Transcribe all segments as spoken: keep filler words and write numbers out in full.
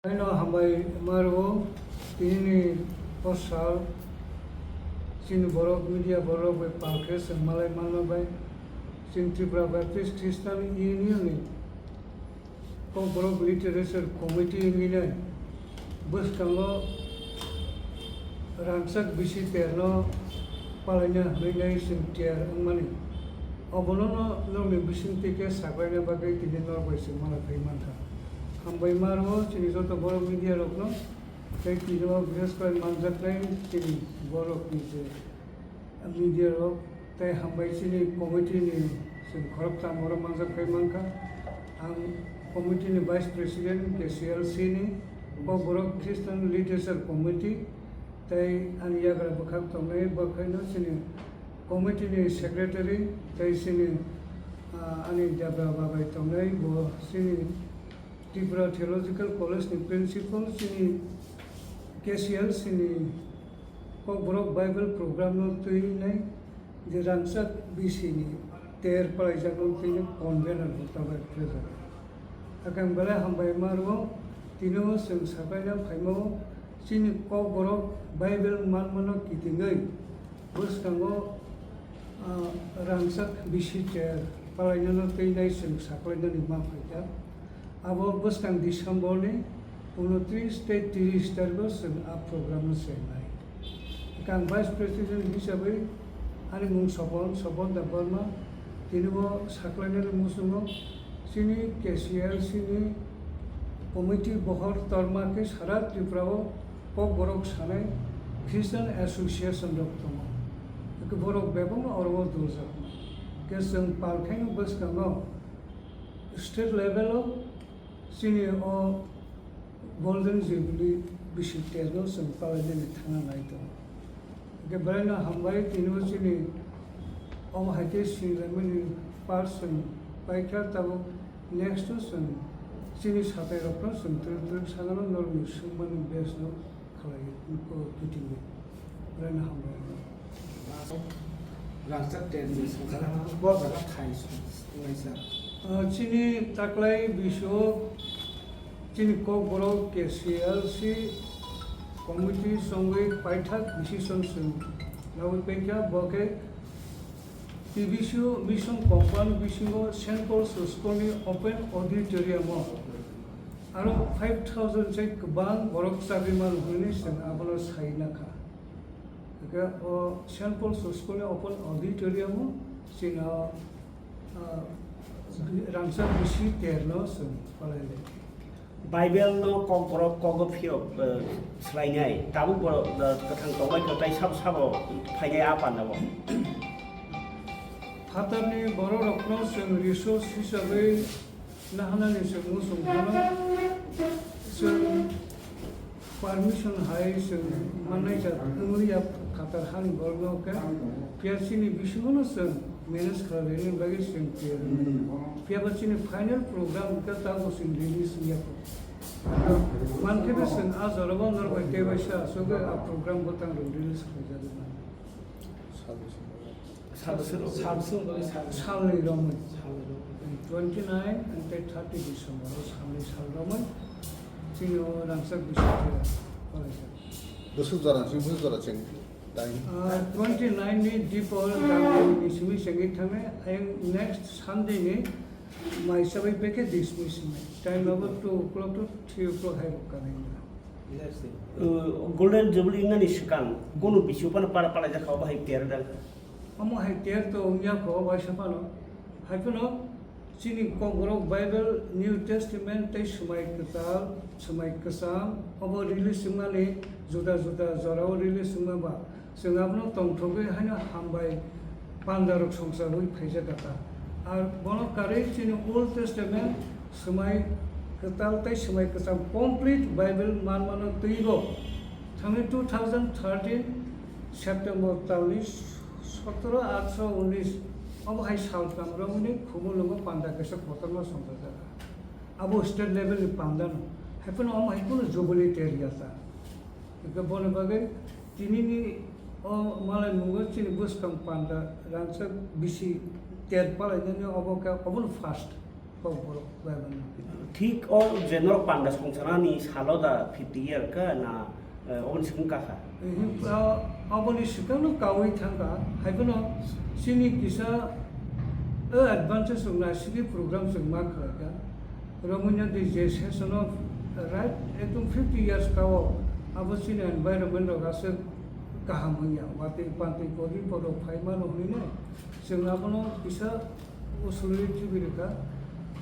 Haino hambai maro tinini o sal chini borok media borok bai pal khe chwng malai manma bai chini Tripura Baptist Christian Union ni Kokborok Literature Committee wngwi nai bwskango rangchak bisi terno palaina hwnwi nai chwng tiyar wngmani. Obono no norokni bisingtwi khe saklaina bagwi tini norok bai chwng malai phai mankha. Hambai maro chini joto borok media rokno tei tini o bises khlai manjaknai chini borokni je media rok tei hambai chini committee ni chwng khoroktham oro manjak phai mankha. Ang committee ni vice president K C L C ni Kokborok Christian Literature Committee tei ani yagra bwkhak tongnai bwkhaino chini committee ni secretary tei chini, ah, ani debra babai tongnai bo chini Tripura Theological College ni principal chini K C L C ni Kokborok Bible program no twi nai je rangchak bisi ni ter palaijak no twi nai convener bo tabuk khlaijago. Hakhe ang belai hambai ma rwo, tini o chwng saklaina phaima o chini Kokborok Bible manmano kitingwi bwskango, ah, rangchak bisi ter palainano twi nai chwng saklainani ma phaikha. Abo bwskang December ni unotris tei tris tarikh o chwng a program no chengnai. Ang vice president hisabwi ani mung Sopon, Sopon Debbarma, tini bo saklainani muchungo chini K C L C ni committee bohor torma khe sara Tripura o Kokborok sanai Christian Association rok tongo. Hwnkhe borok bebakno oro o duljakma. Hwnkhe chwng pal khaino bwskango state level o chini o Golden Jubilee bisi terno chwng palainani thangna nai tongo. Hwnkhe belai no hambai tini o chini omo hai khe sinilaimani part chwng paikha tabuk next o chwng chini satai rokno chwng twrwk twrwk sagano norokni swngmani base no khalai, o, kitingwi. Belai no hambai. Rangchak ten ni songkha bo jaga khai song-, songlaisa. Ah, chini taklai bisio chini Kokborok K C L C committee songwi paithak decision chwng lawi paikha, bo khe T B C o mission compound bisingo Saint Paul's School ni open auditorium o aro five thousand se kwbang borok chagwi mano hwnwi chwng abono sai nakha. Hwnkhe o Saint Paul's School ni open auditorium o chwng o, ah, rangchak bisi terno chwng palai lai. Bible no Kokborok kogo phiyok, eh, swlainai. Tabuk bo, eh, kwthang tongbai kho, tai sabo sabo phainai a panda bo. Phatarni bororokno chwng resource hisabwi nahanani chwng muchung phano chwng permission hai chwng mannai jat wngya phatar hani borokno khe. Phiya chini bisingono chwng manage khlai laini bagwi chwng tiyar wngmani. Phiya ba chini final program khe tabuk chwng release wngya kho. Mankhe bo chwng a jorao norok bai teibaisa aswk a program bo tang rwng release khlaijagwi mano. Salni romwi. Twenty nine and thirty December o salni sal romwi chini o rangchak bising khe palaijak. Bwswk jora chwng, bwswk jora chwng time? Ah, twenty nine ni dipor gangni simi chengwi thangnai, ayang next Sunday ni mai chabai bekhe dismiss wngnai. Time abo two o'clock to three o'clock hai rok kanai wngkha. Uh, Golden Jubilee wngnani swkang, kunu bisi phano para palaijak kha, obo hai ter dang. Omo hai ter to wngya kho, waisa phano. Hai phano chini Kokborok Bible, New Testament tei Swmai Kwtal, Swmai Kwcham, obo release wngmani juda juda jorao release wngma ba, chwng abono tongthogwi haino hambai pandarok songchabwi phaijak kha. Ar bono karwi chini Old Testament, Swmai Kwtal tei Swmai Kwcham complete Bible manmano twibo thangwi two thousand thirteen September talni sotoro atso unis obo hai sal tang romwi Khumulwngo panda kaisa kotorma songchajak. Abo state level ni panda no. Hai phano omo hai kunu jubilee ter ya ta. Hingke boni bagwi tinini o malai mungo chini bwskang panda rangchak bisi ter palainani obo khe obono first. Borok bai mano. Thik o je norok panda songchanani salo da fifty year ka na, eh, oboni swkang kakha? Mhm, ah, aboni swkangno kaui thangkha, haiphano chini kisa, eh, advances rok naisingwi program chwng ma khlaikha. Romania di je session o, eh, right, ekdom fifty years ka o, abo chini environment rok aswk kaham wngya, watwi pantwi pori borok phai mano hwnwi nai. Chwng abono kisa o solitary rwkha,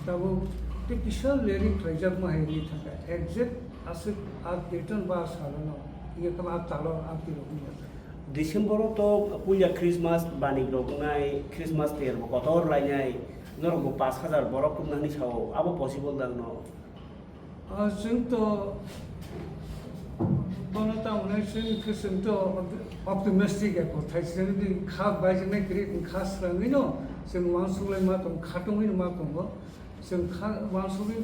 tabuk tei kisa leri khlaijakma hai wngwi thangkha. Exact aswk a date-o ba salo no, wngya khe a talo a tiro wngya khe. December-o to puila Christmas banik rok wngnai, Christmas ter bo kotor lainai, norok bo pash hajar borok kumnani sao, abo possible dang no? Ah, chwng to bono tamo nai chwng khe chwng to optimistic ya kothai chwng di kha baijaknai kwrwi wng kha swrangwi no chwng uansuk lai ma tong kha tongwi ma tongo chwng kha uansugwi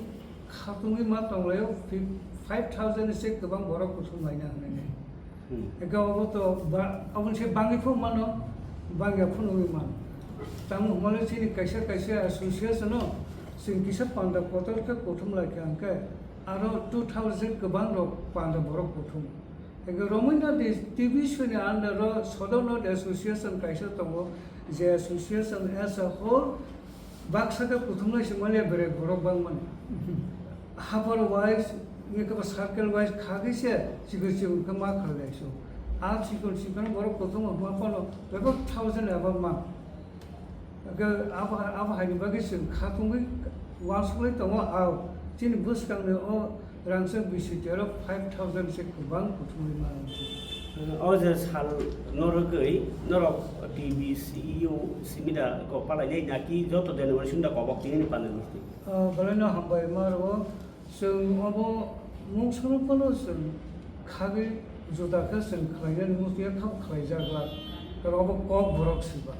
kha tongwi ma tong laio five thousand se kwbang borok kuthum laina hwnwi nai. Hmm. Ega obo to ba, obo se bangwi phano mano, bangya phano wngwi mano. Tamo hwnmale chini kaisa kaisa association-o chwng kisa panda kotor khe kothom lai kha hwnkhe aro two thousand kwbang rok panda borok kothom. Ega romwi no di T B C ni under-o Sodor North Association kaisa tongo, je association as a whole baksa khe kuthumlai se manya berai borok bangmani. Hapar wise, wngkhe ba circle wise khagwi se chikon chikon khe ma khlai lai so. A chikon chikon borok kuthum ma phano bebak thousand above man. Abo, abo haini bagwi chwng kha tongwi uansugwi tongo, a chini bwskangni o Rangchak bisi tero five thousand se kwbang kuthumwi mano. O je sal no rwgwi norok T B C E O simi da kok palai nai naki joto denomination da kobok tini ni panel misti? Ah, belai no hambai ma rwo. Chwng obo mungsa no phano chwng khagwi juda khe chwng khlai nani muchung ya kha khlai jak la. Karon obo kok borok siba.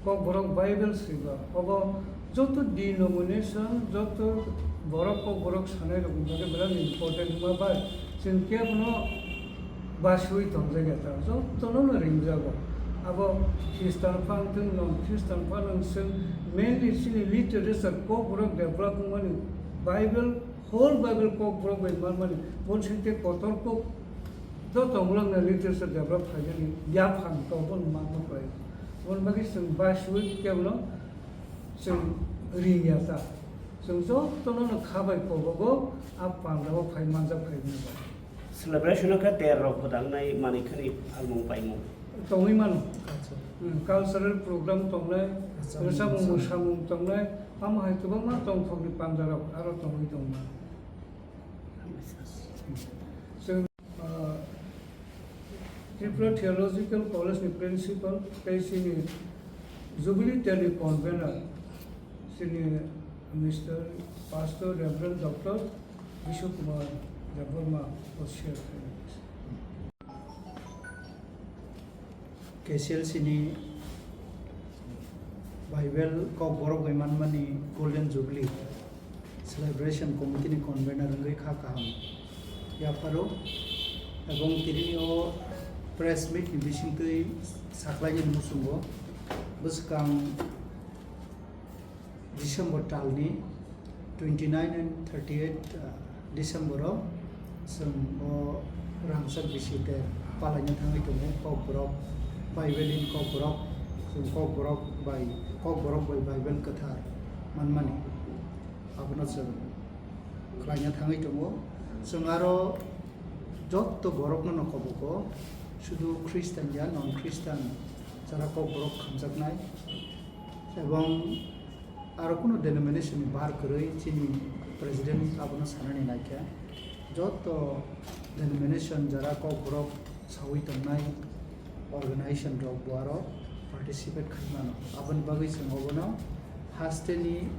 Kokborok Bible swiba, obo joto denomination, joto borok Kokborok sanai rokni bagwi belai important wngma bai chwng kebono basiwi tongjak ya ta, jotono no ringjago. Abo Christian phano wng tong, non Christian phano wng tong, mainly chini literature Kokborok develop wngmani Bible, whole Bible Kokborok bai manmani, bonsite kotor kok joto tongmulokni literature develop khlaijani yaphang tongbo manma khlai. Aboni bagwi chwng basiwi kebono chwng ring ya ta. Chwng jotono no kha bai kobogo a pandao phai manjak phai mano. Celebration o khe ter rok gwdang nai manwi khani phalmung paimung. Tongwi mano. Acha. Hmm, cultural program tongnai, acha, rwchapmung acha, mwsamung tongnai, amo hai kwbangma tongthokni pandarok aro tongwi tongma. Chwng, ah, Tripura Theological College ni principal tei chini Jubilee Day ni convener chini Mister Pastor Reverend Doctor Bishu Kumar Debbarma o share khainai. K C L C ni Bible Kokborok bai manmani Golden Jubilee Celebration Committee ni convener wngwi kha kaham yapharo, ebong tini o press meet ni bisingtwi saklainani muchungo bwskang December talni twenty nine and thirty eight, uh, December o chwng o rangchak bisi ter palaina thangwi tongo, Kokborok Bible in Kokborok, chwng Kokborok bai, Kokborok bai Bible kwthar manmani abono chwng khlaina thangwi tongo. Chwng aro jotto borokno no kobogo, sudu Christian ya non Christian jara Kokborok khamjaknai, ebong aro kunu denomination ni bar kwrwi chini president abono sanani naikha, joto denomination jara Kokborok sawi tongnai organization rok bo aro participate khai mano. Aboni bagwi chwng obono haste ni,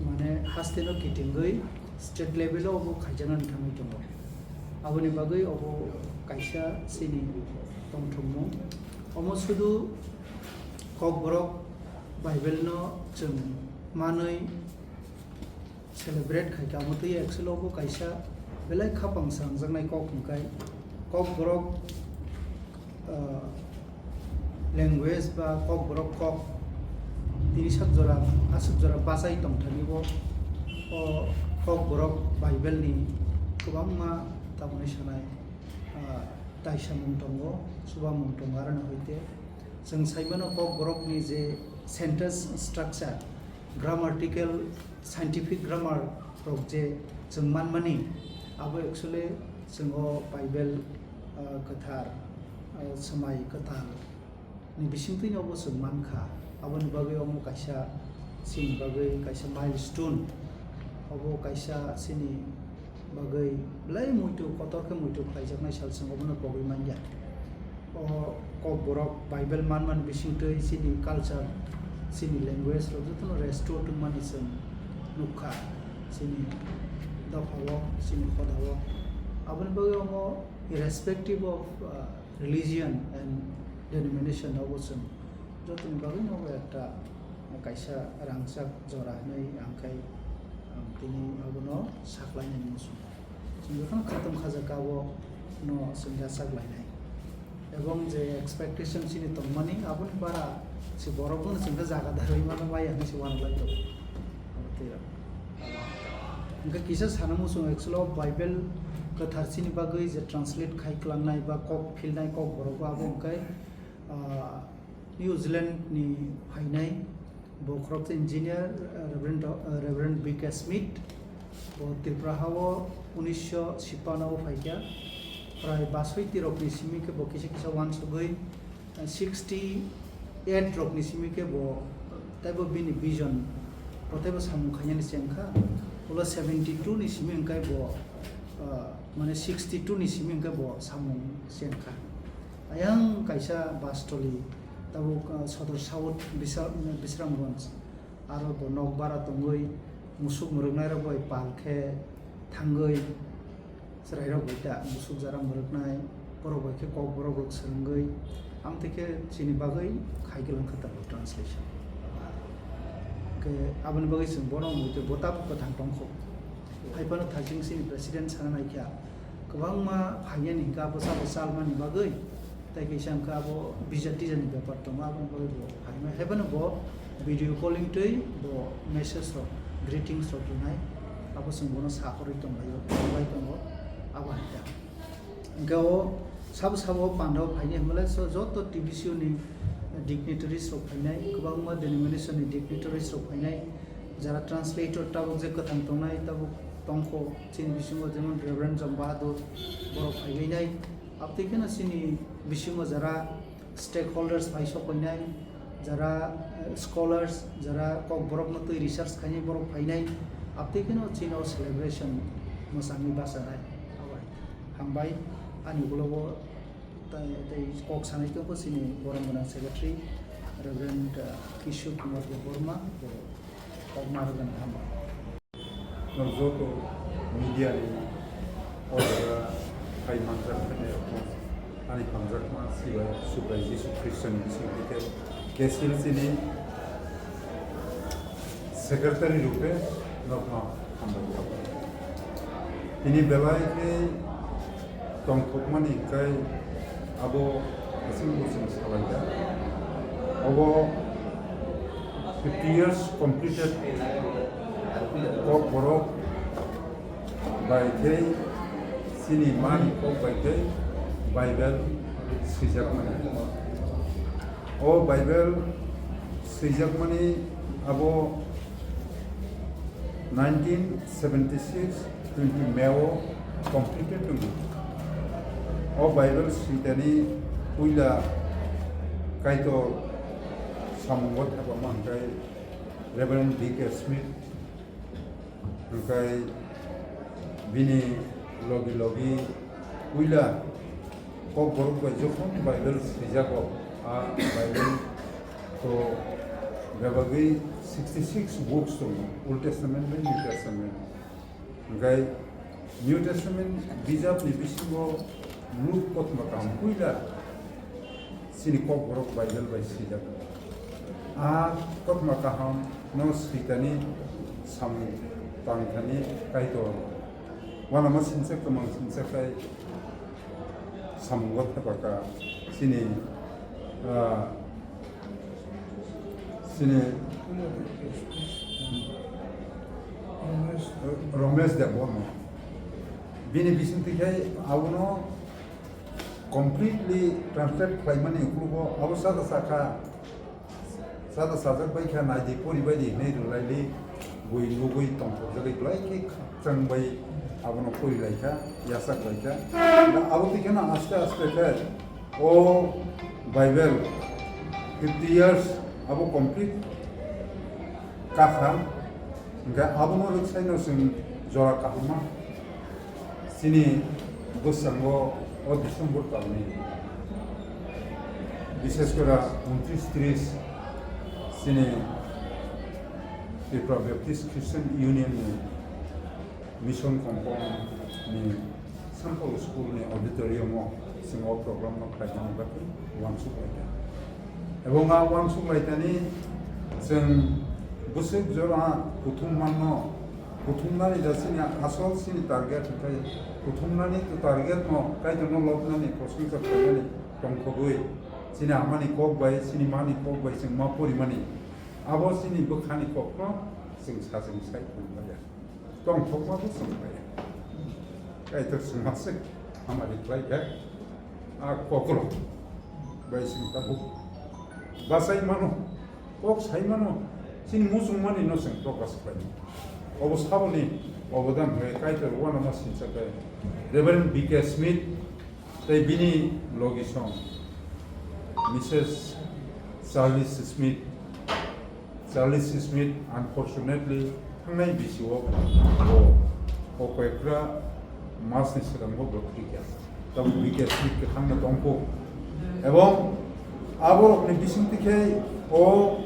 mane, haste no kitingwi state level o obo khaijaknani thangwi tongo. Aboni bagwi obo kaisa chini tongthokmung. Omo sudu Kokborok Bible no chwng manwi celebrate khai kha, omo twi actually obo kaisa belai khapang swrangjaknai kok hwnkhai Kokborok, ah, language ba Kokborok kok tini sak jora, aswk jora bachai tongthani bo O Kokborok Bible ni kwbangma tamoni sanai, ah, taisamung tongo, chubamung tongo, aroni hoite chwng sai mano Kokborok ni je sentence structure, grammatical, scientific grammar rok je chwng manmani, abo actually chwng o Bible, ah, kwthar, ah, swmai kwtal ni bisingtwi no bo chwng mankha. Aboni bagwi omo kaisa chini bagwi kaisa milestone. Obo kaisa chini bagwi belai muitu, kotor khe muitu khlaijaknai sal chwng obono pogwi manya. O Kokborok Bible manmani bisingtwi chini culture, chini language rok jotono restore tongmani chwng nukha chini dophao, chini hodao. Aboni bagwi omo irrespective of, uh, religion and denomination, obo chwng jotoni bagwi no bo ekta kaisa rangchak jora hinwi ang khai, um, tini abono saklainani muchung. Chwng jotono khatung khajakha abono chwng yachak lainai. Ebong je expectation chini tongmani aboni bara se borok bono chwng khe jaga darwi mano maya hinwi se uanuk lai tongo. Abo twi rok. Hingkhe kisa sana muchung actually o Bible kwthar chini bagwi je translate khai kwlangnai ba kok philnai Kokborok bo abo hingkhe, ah, New Zealand ni phainai bokhorok engineer, ah, Reverend Do-, ah, Reverend B K Smith. Bo Tripura ha o unisho chipano o phaikha. Prai basoi tirok ni simi khe bo kisa kisa uansugwi sixty eight rokni simi khe bo teibo bini vision, bo teibo samung khainani se wngkha. Ulo seventy two ni simi hwnkhe bo, ah, mane sixty two ni simi hwnkhe bo samung se wngkha. Ayang kaisa bus toli, tabuk, ah, Sodor South Bisa-, Bisramganj. Aro bo nok bara tongwi musuk mwrwknairok bai pal khe thangwi chwrairok bai ta musuk jara mwrwknai, borok bai khe Kokborok rok swrwngwi, amtwi khe chini bagwi khai kwlang kha tabuk translation. Khe aboni bagwi chwng bono muitu bo tabuk kwthang tongkho. Hai phano thajing chini president sana naikha. Kwbangma phaiyani hwnkhe abo sabo chalmani bagwi, tei kaisa hwnkhe abo visa tisa ni bepar tongo, aboni bagwi bo phaima. Haibano bo video calling twi bo message rok, greetings rok rwnai, abo chwng bono sakhorwi tonglaio, tongbai tongo, abo hai khe. Hwnkhe o sabo sabo pandao phaini hwnbalai so joto T B C O ni dignitaries rok phainai, kwbangma denomination ni dignitaries rok phainai, jara translator tabuk je kwthang tongnai tabuk tongkho. Chini bisingo jemon Reverend Jom Bahadur borok phaibainai. Abtwi kheno chini bisingo jara stakeholders phai sokoinai, jara, eh, scholars, jara Kokborokno twi research khainai borok phainai. Abtwi kheno chini o celebration mwsangwi bachanai. Hambai, ani ulogo tei, tei kok sanai tongkho chini borom gwnang secretary Reverend, eh, Kishore Kumar Debbarma, bo kokma rwgani hambai. Norok joto media ni o jaga phai manjak khainai rokno ani hamjakma Sibai Subrai Jisu Khristo ni bising khe Kesil chini secretary rupe norokno hambai. Tini belai khe tongthokmani hwnkhe abo aswk bwswng salaijak. Obo fifty years completed Kokborok bai khe chini mani kok bai khe Bible swijakmani. O Bible swijakmani abo nineteen seventy six twenty May o completed wngo. O Bible switani puila Kaitor samungo thepama hwnkhe Reverend D K Smith, hwnkhe bini logi logi puila Kokborok bai jokhon Bible swijago, a Bible to bebagwi sixty six books tongo, Old Testament bai New Testament. Hwnkhe New Testament bijapni bisingo Luk kothoma kaham puila chini Kokborok Bible bai swijak. A kothoma kaham no switani samung tangthani Kaitor. Uanama sinsa kwmang sinsa khai samungo thepaka chini, ah, chini, Romesh Debbarma. Bini bisingtwi khe abono completely translate khlaimani uklogo abo sada sakha, sada sajak bai kha, naidi poribai di hinwi rwlaili bui nugwi tongthokjagwi belai khe khakchang bai abono porilaikha, yachaklaikha. Da abo twi kheno aste aste khe o Bible fifty years abo complete kakha, hingkhe abono rwksaino chwng jora kahama chini bwskango o December talni, bishes kore untris tris chini Tripura Baptist Christian Union ni Mission Compound ni Saint Paul School ni auditorium o chwng o program no khlaimani bagwi uansuk lai kha. Ebong a uansuk lai thani chwng bwswk jora kuthum manno, kuthumnani da chini asol chini target hwnkhe kuthumnani to target no Kaitorno lobnani, prosongsa khlainani tongthogwi chini amani kok bai, chini mani kok bai chwng ma porimani, abo chini bwkhani kokno chwng sajwng sai tongmaya. Tongthokma bo chwng khlaiya. Kaitor chwngma se hamari khlai khe a kokrok bai chwng tabuk bachai mano, kok sai mano, chini muchungmani no chwng prokash khlai mano. Obo saboni obodan hwnkhe Kaitor uanama sincha khe Reverend B K Smith tei bini logisong Missus Charles Smith. Charles Smith, unfortunately, thangnai bisio bo, bo koyekra masni swkango bo thwikha. Tabuk B K Smith kwthangno tongkho. Ebong aborokni bisingtwi khe o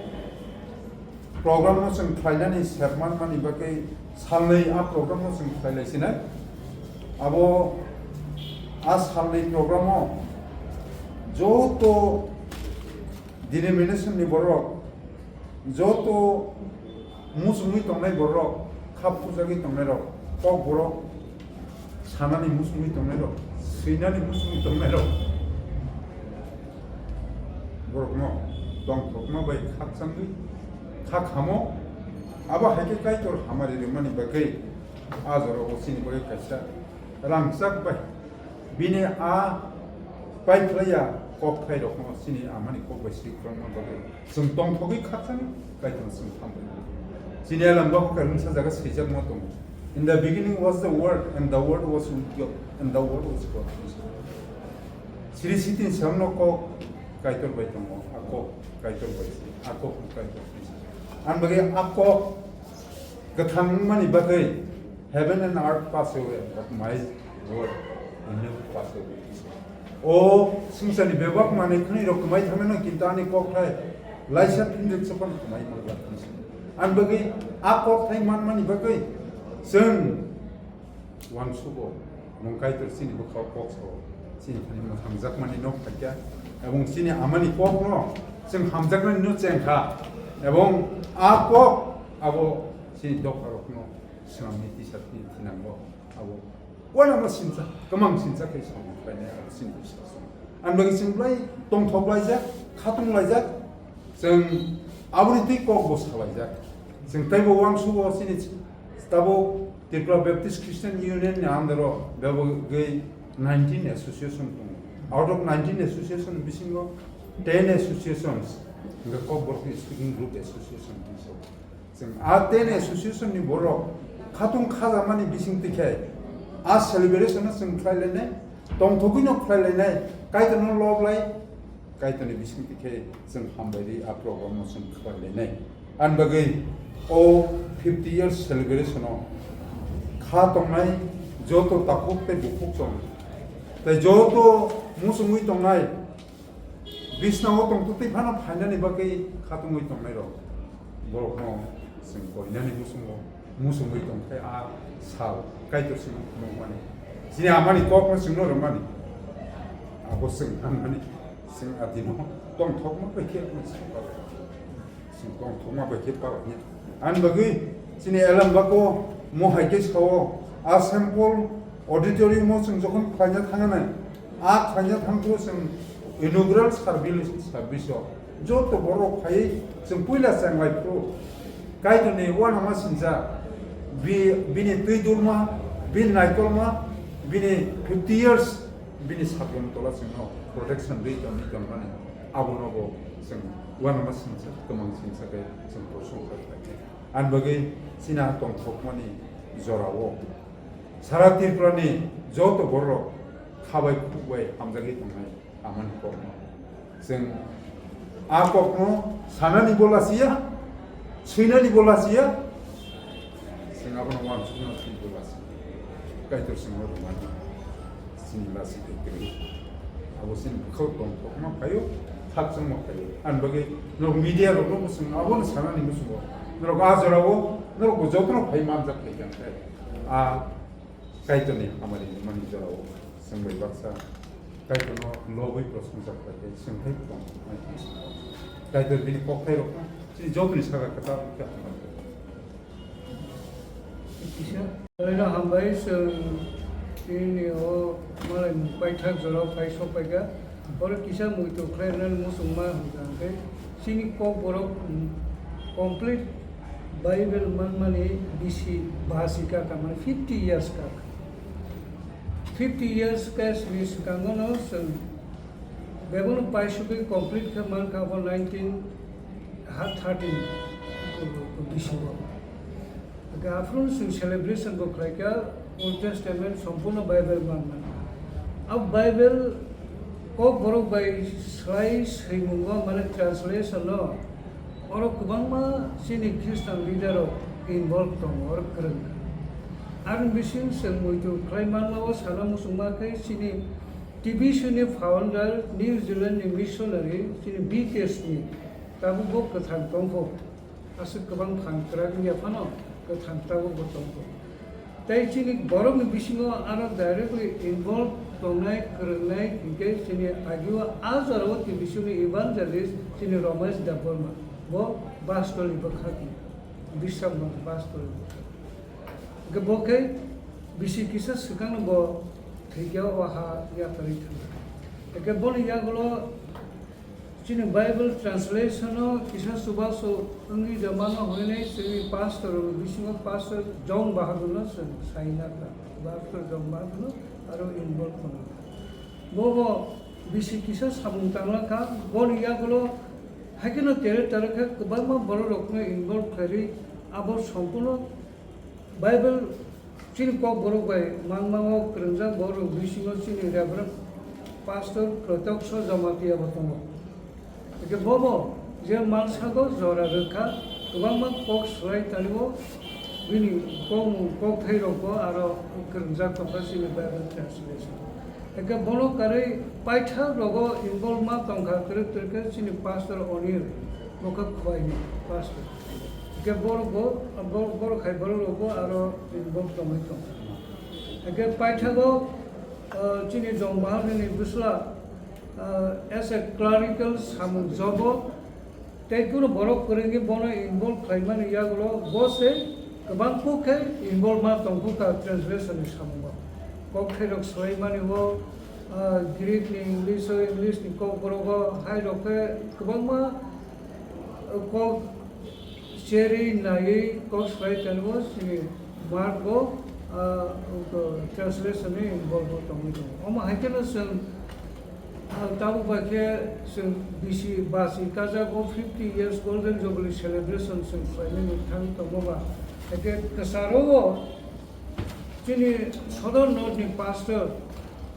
program no chwng khlainani sepman mani bagwi salnwi a program no chwng khlailai sinai. Abo a salnwi program o joto denomination ni borok, joto muchungwi tongnai borok, khap pujagwi tongnai rok, kok borok sanani muchungwi tongnai rok, swinani muchungwi tongnai rok, borokno tongthokma bai khakchangwi kha khamo, abo hai khe Kaitor hamari rwmani bagwi a jorao chini bagwi kaisa rangchak bai bini a pai khlaiya kok thai rokno chini amani kok bai swi kwrwngma bagwi chwng tongthogwi khakchangwi Kaitorno chwng hambai. Chini a lamba kok kaisa jaga swijakma tongo, "In the beginning was the Word, and the Word was with God, and the Word was God." Sri Siti ni samno kok Kaitor bai tongo, a kok Kaitor bai se, a kok Kaitor bai se. Ang bagwi a kok kwthang wngmani bagwi heaven and earth pass away, but my word will never pass away. O swngcharni bebak manwi khwnwi rok kwmai thangmano, kintu ani kok thai laisa phindrwk se phano kwmai manglak. Ang bagwi a kok thai manmani bagwi chwng uansugo, nwng Kaitor chini bwkhao kok sao, chini thani mwthangjakmani no phaikha, ebong chini amani kokno chwng hamjaknani no chengkha, ebong a kok abo chini dopharokno swnamwi tisa tini thinango, abo uanama sincha, kwmang sincha khe samung khlainai abo chini bwskango. Ang bagwi chwng belai tongthok laijak, khatung laijak, chwng aboni twi kok bo salaijak. Chwng teibo uansugo chini Tabuk Tripura Baptist Christian Union ni under o bebagwi nineteen association tongo. Out of nineteen association bisingo ten associations hwnkhe Kokborok ni speaking group association hinwi sao. Chwng a ten association ni borok khatung khajamani bisingtwi khe a celebration no chwng khlai lainai, tongthogwi no khlai lainai, Kaitor no lob lai, Kaitorni bisingtwi khe chwng hambai rwi a program no chwng khlai lainai. Ani bagwi o fifty years celebration o kha tongnai joto takhuk tei bukhuk tong, tei joto muchungwi tongnai, bisnao tongtwtwi phano phainani bagwi kha tongwi tongnai rok, borokno chwng koinani muchungo muchungwi tongkhe a sal Kaitor chwngno phunukmani, chini amani kokno chwngno rwmani, abo chwng tangmani, chwng adino tongthokma bai khe chwng tongthokma bai khe palokya. Ani bagwi chini Elambako mo hai khe sao, a Saint Paul auditorium o chwng jokhon khlaina thangnai, a khlaina thangphuru chwng inaugural service, service o joto borok phaiwi chwng puila chenglai phuru Kaitorni uanama sincha Bi-, bini twi dulma, bini naikolma, bini fifty years, bini saklong tola chwngno protection rwi tongwi tongmani, abono bo chwng uanama singsa, kwmang singsa khe chwng prosongsa khlai khe. Ani bagwi chini tongthokmani jorao sara Tripurani joto bororok khabai khukbai hamjagwi tongnai. Amoni kokno. Chwng a kokno sanani bo lasiya, swinani bo lasiya. Chwng abono uansukna thwi bo lasiya. Kaitor chwngno rwmani. Chini lasi twi twi. Abo chini bwkhao tong kokno phaio, thakchangma phaio. Ani bagwi norok media rokno bo chwng abono sanani muchungo. Norok a jorao, norok bo jotono phai manjak phai kha khe. A Kaitorni hamari mani jorao chwng bai baksa Kaitorno lobwi prosongsa khlai khe chwng hai tong hai tong. Kaitor bini kokthairokno chini jotoni saka kwtal khe hamari. Kisa. Oino hambai chwng chini o malai paithak jorao phai sok paikha. Oro kisa muitu khlainani muchungma hwnkha hwnkhe chini kokborok, mm, complete Bible manmani bisi basi kaka, mane fifty years kaka. Fifty years khe sini swkango no chwng bebono paisugwi complete khe mankha abo nineteen ha thirteen bisingo. Hwnkhe aphuru chwng celebration bo khlaikha, Old Testament sompurno Bible manmani. A Bible kokborok bai swlai swimungo, mane translation no, oro kwbangma chini Christian leader rok involve tongo, oro kwrwng. Aroni bising chwng muitu khlai manma o sana muchungma khe chini T B C ni founder, New Zealand ni missionary, chini B K Smith, tabuk bo kwthang tongkho. Aswk kwbang phan kwrak wngya phano kwthang tabukbo tongkho. Tei chini borokni bisingo ano directly involved tongnai, kwrwngnai hinkhe chini agio a jorao T B C ni evangelist chini Romesh Debbarma, bo Bastoli bwkhakni, Bisramganj Bastoli bwkhak. Hwnkhe bo khe bisi kisa swkangno bo thwikhe o ha yakarwi thangkha. Hwnkhe boni yagulo Chini Bible translation o kisa chubachu wngwi da mano hwnwi chini pastor rokni bisingo Pastor John Bahadur no chwng sai nakha. Pastor John Bahadur no aro involve tongo. Bobo bisi kisa samung tangla kha, boni yagulo haikhe no tere tare khe kwbangma borok rokno involve khlairwi abo sompurno Bible chini kokborok bai mangmao kwrwngjak borok bisingo chini Reverend Pastor Krotokso Jamatia bo tongo. Hwnkhe bobo je mansago jora rwkha, kwbangma kok swlai tanio bini kokmung kokthairokbo aro kwrwngjak tongkha chini Bible translation. Hwnkhe bono karwi paithak rogo involve ma tongkha kwrwk kwrwk khe chini Pastor Onil, bo khe Khwaini Pastor. Hwnkhe borok bo, bo-, borok hai borok rok bo aro involve tongwi tongkha. Hwnkhe paithago, ah, chini Jong Bahadur ni bwsla, ah, as a clerical samung jobo, tei kunu borok kwrwngwi bono involve khlaimani yagulo bo se kwbang kuk khe involve ma tongkha translation ni samungo. Kokthairok swlaimani o, ah, Greek ni English o, English ni kokborok o, hai rok khe kwbangma kok cherwi naiwi kok swlai tongo chini Mark bo, ah, translation ni involve bo tongwi tongo. Omo hai kheno chwng, ah, tabuk bai khe chwng bisi basi kajak o fifty years Golden Jubilee celebration chwng khlainani thang tongo ba. Hwnkhe kwcharo o chini Sodor North ni pastor,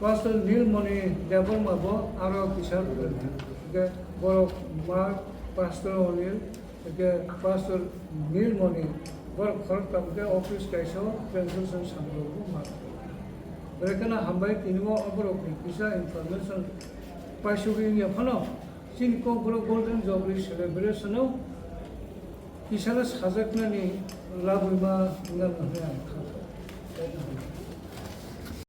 Pastor Nilmoni Debbarma bo aro kisa hwnkhe borok Mark, Pastor Onil, hwnkhe Pastor Nilmoni borok khoroktham khe office kaisa o translation samrok bo ma. Berekhe no hambai tini bo borok ni kisa information paisugwi wngya phano chini kokborok Golden Jubilee celebration o kisano sajaknani labwi ma wngya hwnwi ang kha.